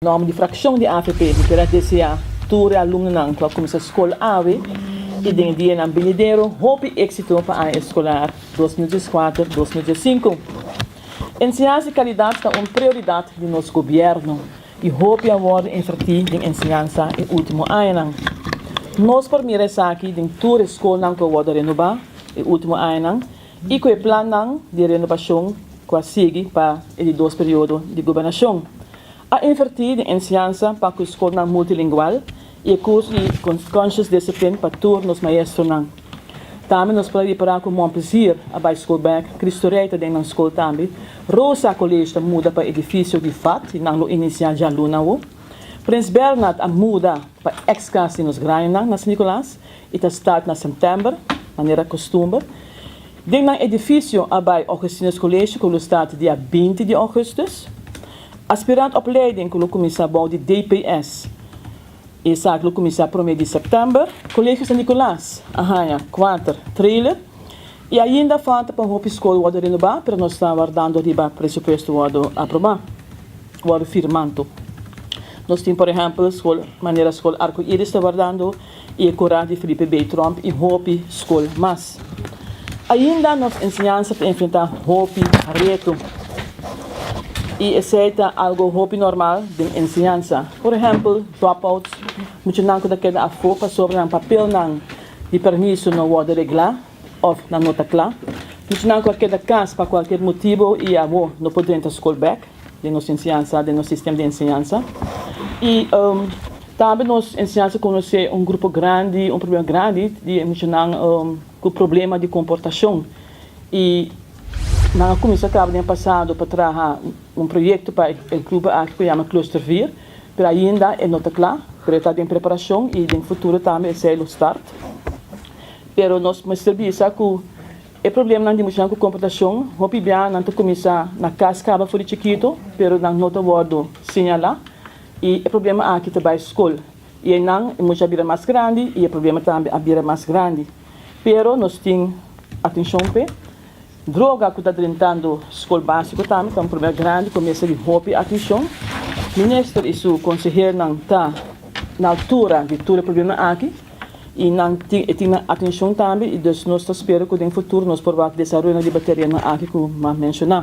Nomber di fraccion di AVP mi kier a desea tur e alumnonan cu a cuminsa scol awe y den e dianan binidero hopi exito pa aña escolar 2014, 2015. Enseñansa di calidad ta un prioridad di nos gobierno y hopi a wordo inverti den enseñansa e ultimo añanan. Nos por mira esaki den tur e scolnan cu a wordo renoba e ultimo añanan y cu e plannan di renobacion cu a sigui pa e di dos periodo di gobernacion. A inverti den enseñansa pa cu scolnan multilingual y e curso di Conscious Discipline pa tur nos maestronan. Tambe nos por a ripara cu Mon Plaisir a bay scol bek, Cristo Rey ta den nan scol tambe, Rosa College ta muda pa edificio di vat y nan lo inicia djaluna awo. Prins Bernhard a muda pa ex cas di nos grandenan na San Nicolas y ta start na september, manera costumber. Den nan edifisio a bai Augustinus College ku lo start dia 20 di augustus. Aspirant opleiding ku lo kuminsá bou di DPS. Esaki lo kuminsá promé di sèptèmber. Kolegio San Nicolas a haña kuater trailer i ainda falta pa hopi skol wòrdu renobá pero nos ta wardando riba presupuesto wòrdu aprobá, wòrdu firmanto. Nos tin por ehèmpel skol manera skol Arco Iris ta wardando i e kura di Felipe B. Tromp i hopi skol mas. Ainda nos enseñansa ta enfrentá hopi reto i esei ta algo hopi normal den enseñansa. Por ehèmpel, dropouts, muchanan ku ta keda afó pasobra nan papelnan di permiso no wòrdu reglá òf nan no ta kla, muchanan ku a keda kas pa kualkier motibu i awor no por drenta skol bèk den nos enseñansa, den nos sistema di enseñansa. I tambe nos enseñansa konosé un grupo grandi, un problema grandi di muchanan ku problema di komportashon i nan a kuminsá kaba den pasado pa traha un proyekto pa e grupo aki ku yama Cluster 4, pero ainda e no ta kla, pero e ta den preparashon i den futuro tambe esei lo start. Pero nos mester bisa ku e problemanan di muchanan ku komportashon hopi bia nan ta kuminsá na kas kaba for di chikitu, pero nan no ta wòrdu señalá i e problema aki ta bai skol. I einan e mucha a bira mas grandi i e problema tambe a bira mas grandi. Pero nos tin atenshon p'e. Droga ku ta drentando skol básiko tambe ta un problema grandi ku mester di hopi atenshon. Minister i su konsehernan ta na altura di tur e problema aki i nan tin e tin nan atenshon tambe i dus nos ta spera ku den futuro nos por wak desaroyonan riba terenonan aki ku m'a menshoná.